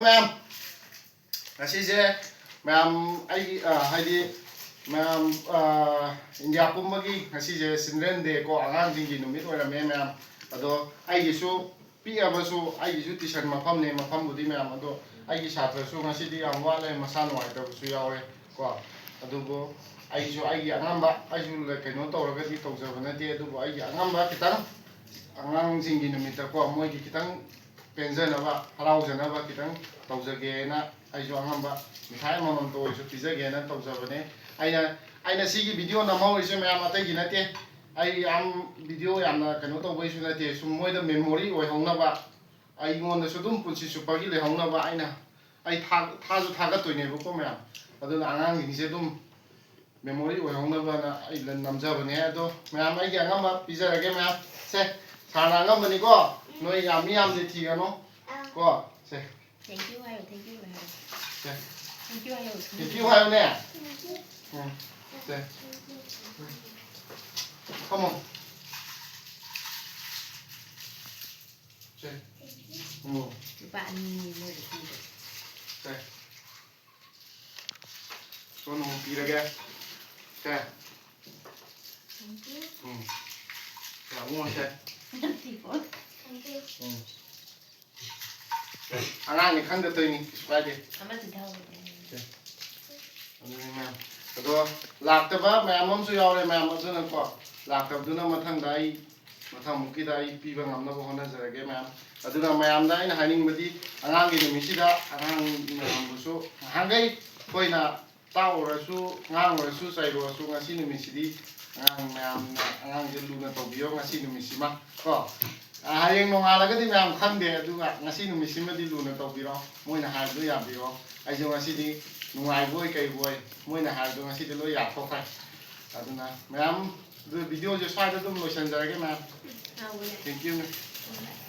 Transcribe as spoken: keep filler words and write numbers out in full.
ꯃꯌꯥꯝ, ꯉꯁꯤꯁꯦ ꯃꯌꯥꯝ ꯑꯩꯒꯤ, ꯑ, ꯍꯥꯏꯗꯤ ꯃꯌꯥꯝ, ꯑ, ꯏꯟꯗꯤꯌꯥ ꯄꯨꯝꯕꯒꯤ ꯉꯁꯤꯁꯦ Children Day ꯀꯣ, ꯑꯉꯥꯡꯁꯤꯡꯒꯤ ꯅꯨꯃꯤꯠ ꯑꯣꯏꯔꯝꯃꯦ ꯃꯌꯥꯝ꯫ ꯑꯗꯣ ꯑꯩꯒꯤꯁꯨ ꯄꯤꯛꯑꯕꯁꯨ ꯑꯩꯒꯤꯁꯨ tuition ꯃꯐꯝꯅꯦ, ꯃꯐꯝꯕꯨꯗꯤ ꯃꯌꯥꯝ, ꯑꯗꯣ ꯑꯩꯒꯤ ꯁꯥꯇ꯭ꯔꯁꯨ ꯉꯁꯤꯗꯤ ꯌꯥꯝ ꯋꯥꯠꯂꯦ, ꯃꯁꯥ ꯅꯨꯡꯉꯥꯏꯇꯕꯁꯨ ꯌꯥꯎꯋꯦ ꯀꯣ꯫ ꯑꯗꯨꯕꯨ ꯑꯩꯁꯨ ꯑꯩꯒꯤ ꯑꯉꯝꯕ, ꯑꯩꯁꯨ ꯀꯩꯅꯣ ꯇꯧꯔꯒꯗꯤ ꯇꯧꯖꯕ ꯅꯠꯇꯦ, ꯑꯗꯨꯕꯨ ꯑꯩꯒꯤ ꯑꯉꯝꯕ ꯈꯤꯇꯪ ꯑꯉꯥꯡꯁꯤꯡꯒꯤ ꯅꯨꯃꯤꯠꯇꯀꯣ, ꯃꯣꯏꯒꯤ ꯈꯤꯇꯪ ꯄꯦꯟꯖꯅꯕ, ꯍꯔꯥꯎꯖꯅꯕ ꯈꯤꯇꯪ ꯇꯧꯖꯒꯦꯅ ꯑꯩꯁꯨ ꯑꯉꯝꯕ ꯃꯤꯊꯥꯏ ꯑꯃꯃꯝꯇ ꯑꯣꯏꯔꯁꯨ ꯄꯤꯖꯒꯦꯅ ꯇꯧꯖꯕꯅꯦ꯫ ꯑꯩꯅ, ꯑꯩꯅ ꯁꯤꯒꯤ video ꯅꯝꯍꯧꯔꯤꯁꯦ ꯃꯌꯥꯝ ꯑꯇꯩꯒꯤ ꯅꯠꯇꯦ꯫ ꯑꯩ ꯌꯥꯝ video ꯌꯥꯝꯅ ꯀꯩꯅꯣ ꯇꯧꯕꯩꯁꯨ ꯅꯠꯇꯦ, ꯁꯨꯝ ꯃꯣꯏꯗ memory ꯑꯣꯏꯍꯧꯅꯕ, ꯑꯩꯉꯣꯟꯗꯁꯨ ꯑꯗꯨꯝ ꯄꯨꯟꯁꯤ ꯆꯨꯞꯄꯒꯤ ꯂꯩꯍꯧꯅꯕ꯫ ꯑꯩꯅ, ꯑꯩ ꯊꯥ-, ꯊꯥꯁꯨ ꯊꯥꯒꯠꯇꯣꯏꯅꯦꯕꯀꯣ ꯃꯌꯥꯝ꯫ ꯑꯗꯨꯅ ꯑꯉꯥꯡꯁꯤꯡꯁꯦ ꯑꯗꯨꯝ memory ꯑꯣꯏꯍꯧꯅꯕꯅ ꯑꯩ ꯅꯝꯖꯕꯅꯦ꯫ ꯑꯗꯣ ꯃꯌꯥꯝ ꯑꯩꯒꯤ ꯑꯉꯝꯕ ꯄꯤꯖꯔꯒꯦ ꯃꯌꯥꯝ꯫ ꯁꯦ, ꯁꯥꯔꯅ ꯑꯉꯝꯕꯅꯤꯀꯣ, ꯅꯣꯏ ꯌꯥꯝ ꯃꯤ ꯌꯥꯝꯗꯤ ꯊꯤꯒꯅꯨ ꯀꯣ꯫ ꯁꯦ꯫ Thank you ꯍꯥꯏꯌꯣ, thank you ꯍꯥꯏꯌꯣ꯫ ꯁꯦ꯫ Thank you ꯍꯥꯏꯌꯣ꯫ Thank you ꯍꯥꯏꯌꯣꯅꯦ꯫ ꯎꯝ꯫ ꯁꯦ꯫ Come on꯫ ꯁꯦ꯫ ꯎꯝ꯫ ꯂꯨꯄꯥ ꯑꯅꯤꯅꯤ ꯃꯣꯏꯗ ꯄꯤꯕ꯫ ꯁꯦ꯫ ꯁꯣꯝꯗ ꯑꯃꯨꯛ ꯄꯤꯔꯒꯦ꯫ ꯁꯦ꯫ Thank you꯫ ꯎꯝ꯫ ꯁꯦ, ꯑꯃꯨꯛ ꯁꯦ꯫ Thank you꯫ ꯎꯝ꯫ ꯑꯉꯥꯡꯅꯤ ꯈꯪꯗ ꯇꯧꯔꯤꯅꯤ, ꯀꯩꯁꯨ ꯀꯥꯏꯗꯦ꯫ ꯑꯃꯁꯨ ꯊꯥꯎ꯫ ꯑꯗꯨꯅꯤ ꯃꯌꯥꯝ꯫ ꯑꯗꯣ ꯂꯥꯛꯇꯕ ꯃꯌꯥꯝ ꯑꯃꯁꯨ ꯌꯥꯎꯔꯦ ꯃꯌꯥꯝ, ꯑꯗꯨꯅꯀꯣ, ꯂꯥꯛꯇꯕꯗꯨꯅ ꯃꯊꯪꯗ ꯑꯩ, ꯃꯊꯪꯃꯨꯛꯀꯤꯗ ꯑꯩ ꯄꯤꯕ ꯉꯝꯅꯕ ꯍꯣꯠꯅꯖꯔꯒꯦ ꯃꯌꯥꯝ꯫ ꯑꯗꯨꯅ ꯃꯌꯥꯝꯗ ꯑꯩꯅ ꯍꯥꯏꯅꯤꯡꯕꯗꯤ, ꯑꯉꯥꯡꯒꯤ ꯅꯨꯃꯤꯠꯁꯤꯗ ꯑꯉꯥꯡ ꯃꯌꯥꯝꯕꯨꯁꯨ ꯉꯍꯥꯡꯈꯩ ꯑꯩꯈꯣꯏꯅ ꯇꯥꯛꯎꯔꯁꯨ, ꯉꯥꯡꯉꯨꯔꯁꯨ, ꯆꯩꯔꯨꯔꯁꯨ, ꯉꯁꯤ ꯅꯨꯃꯤꯠꯁꯤꯗꯤ ꯑꯉꯥꯡ ꯃꯌꯥꯝꯅ, ꯑꯉꯥꯡꯁꯦ ꯂꯨꯅ ꯇꯧꯕꯤꯌꯣ ꯉꯁꯤ ꯅꯨꯃꯤꯠꯁꯤꯃ ꯀꯣ꯫ ꯑ, ꯍꯌꯦꯡ ꯅꯣꯡꯉꯥꯜꯂꯒꯗꯤ ꯃꯌꯥꯝ ꯈꯪꯗꯦ, ꯑꯗꯨꯒ ꯉꯁꯤ ꯅꯨꯃꯤꯠꯁꯤꯃꯗꯤ ꯂꯨꯅ ꯇꯧꯕꯤꯔꯣ, ꯃꯣꯏꯅ ꯍꯥꯏꯕꯗꯣ ꯌꯥꯕꯤꯔꯣ꯫ ꯑꯩꯁꯨ ꯉꯁꯤꯗꯤ ꯅꯨꯡꯉꯥꯏꯕꯣꯏ ꯀꯩꯕꯣꯏ ꯃꯣꯏꯅ ꯍꯥꯏꯕꯗꯣ ꯉꯁꯤꯗꯤ ꯂꯣꯏ ꯌꯥꯊꯣꯛꯈ꯭ꯔꯦ꯫ ꯑꯗꯨꯅ ꯃꯌꯥꯝ, ꯑꯗꯨ videoꯁꯦ ꯁ꯭ꯋꯥꯏꯗ ꯑꯗꯨꯝ ꯂꯣꯏꯁꯤꯟꯖꯔꯒꯦ ꯃꯌꯥꯝ꯫ Thank you꯫